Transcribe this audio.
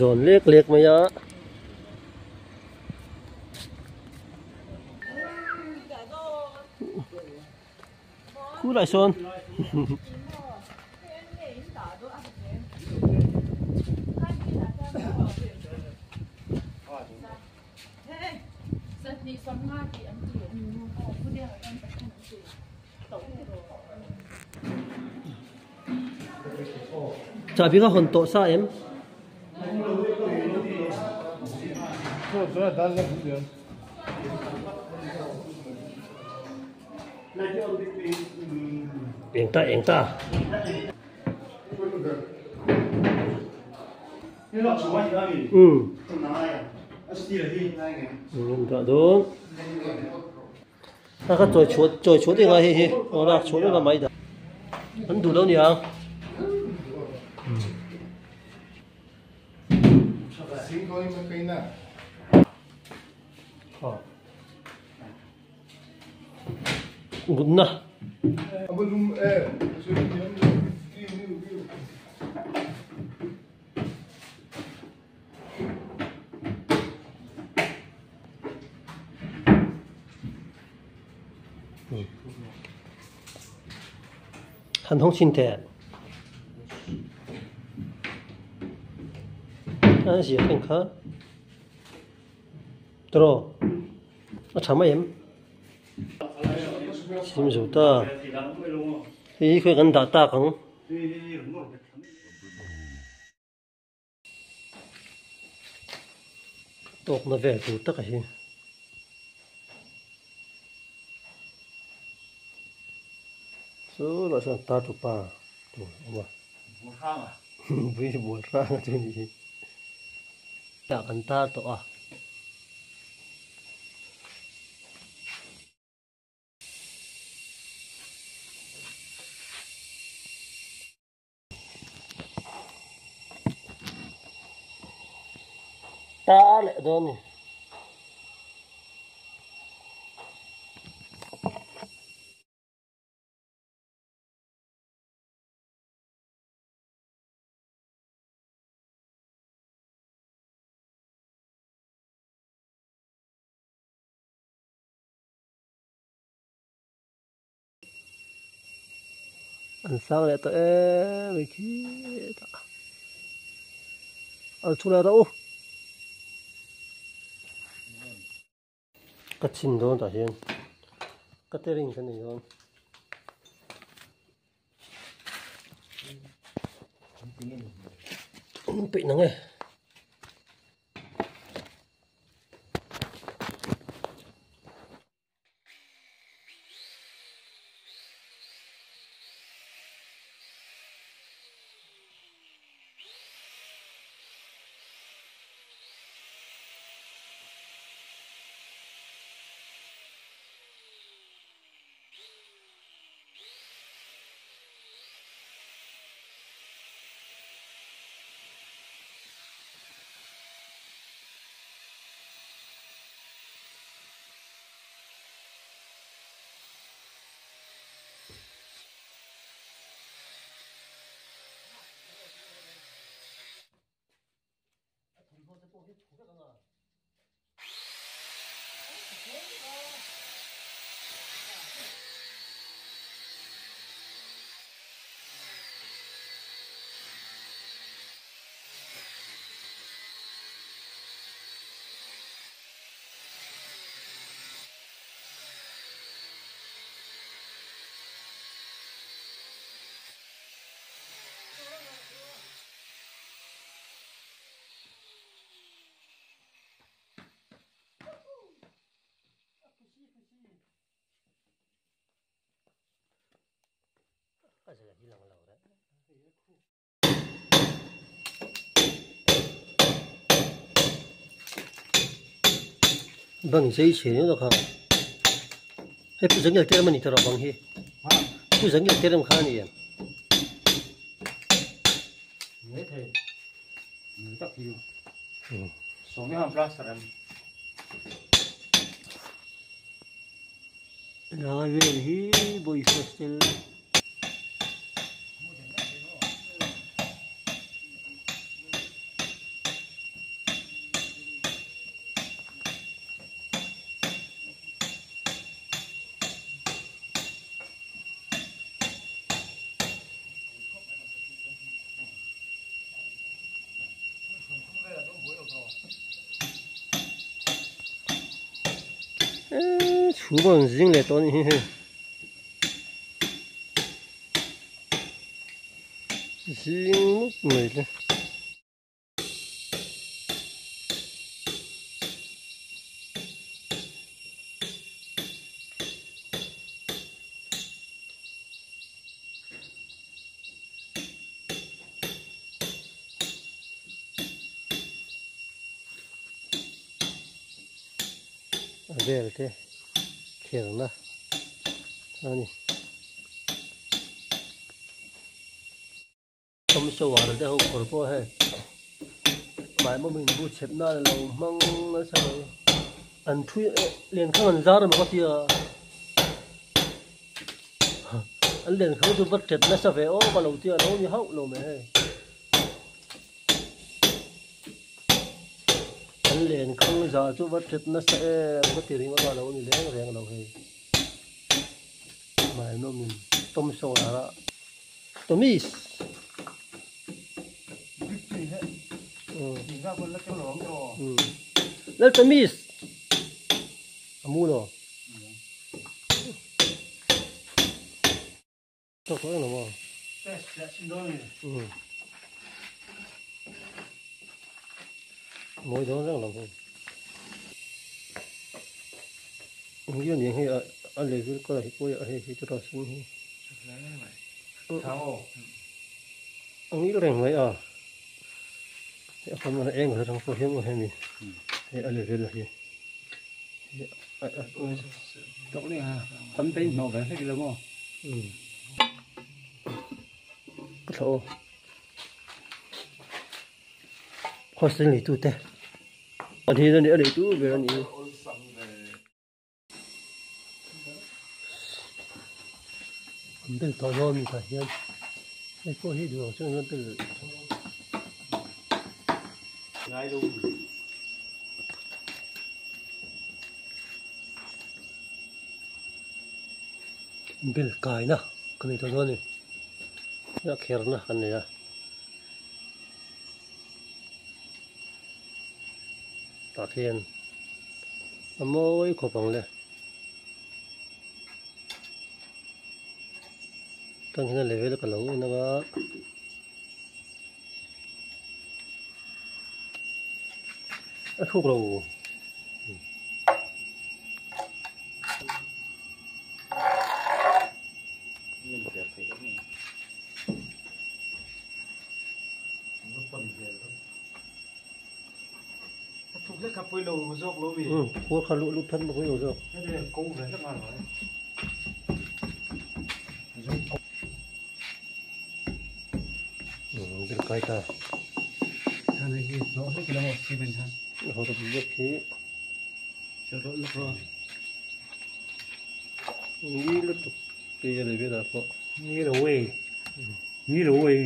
Zawn lek lek mai a. Khulai sawn. Chahbi kha hawn tawh sa em? Eng ta eng ta. Um. Dah dawn. A ka chawi chhuah chawi chhuah deuh a hei hi aw lak chhuah vek a mai dah an duh lo niang. Mutna. Han hawng chhin teh. A zia khen kha. Tro. A tha mai em. Sim zo ta. Hei hi khawi kan dah tak ang. Tawkna vel tur taka hi chu lah chuan tar tupa tur a awm a bui bual hrang a chu a nih hi tah kan tar tawh a. Ta leh dawn ni. An sang leh tawh em mai khi tah an chhun a ro ka chhin dawn tah hian ka tering ka nei dawn. Peih nang e. Bang zai chhe ni kha hei pu zangel terem ani tawh bang hi pu zangel terem kha ani em lai vel hi boys hostel. Chhum a rawn zing leh tawh a nih hi hei. Zing mup mai le. A vel te khelna a ni. Thawmsaw te ho kawr pawh hei mahni in bu chhep nan alo hmang nasa mai an thui len khang an zar emaw ka tia an len khang chu va tet nasa ve awk alo tia alo ni hauh lo mai hei an len khang zah chu va tet nasa em ka ti ringawt a alo ni reng reng lo hei mahni in thawmsaw ah. Tomis. Lal Tomis. A mu lo. Tok tok eng lo maw? Mawi dawn reng lo hei. Eng ni hei a level kawr hi pawh a hei hi chu rah hi. A ngil reng mai a a fam a eng atang pawh hian aw hemi hei a level a hi tawk ni ha tam te hnawh ve hlek lo maw ka thla aw hostel nei tu te an hi a nei tu ber a ni. An bel tawh dawn mi tah hian hei pawh hi duh ang chuan an bel ngai lo bel kaina kan nei tawh dawn a ni a kherna kan nei a. Tah khian a mawi khawp ang le. Tang hian a level ka lo en anga. A thuk lo. Khua kha luh lut phat pawilo zawk. Bil kai ta. Ho ta bik khi. Ni lutuk tui a level ah pawh. Ni lo wei. Ni lo wei.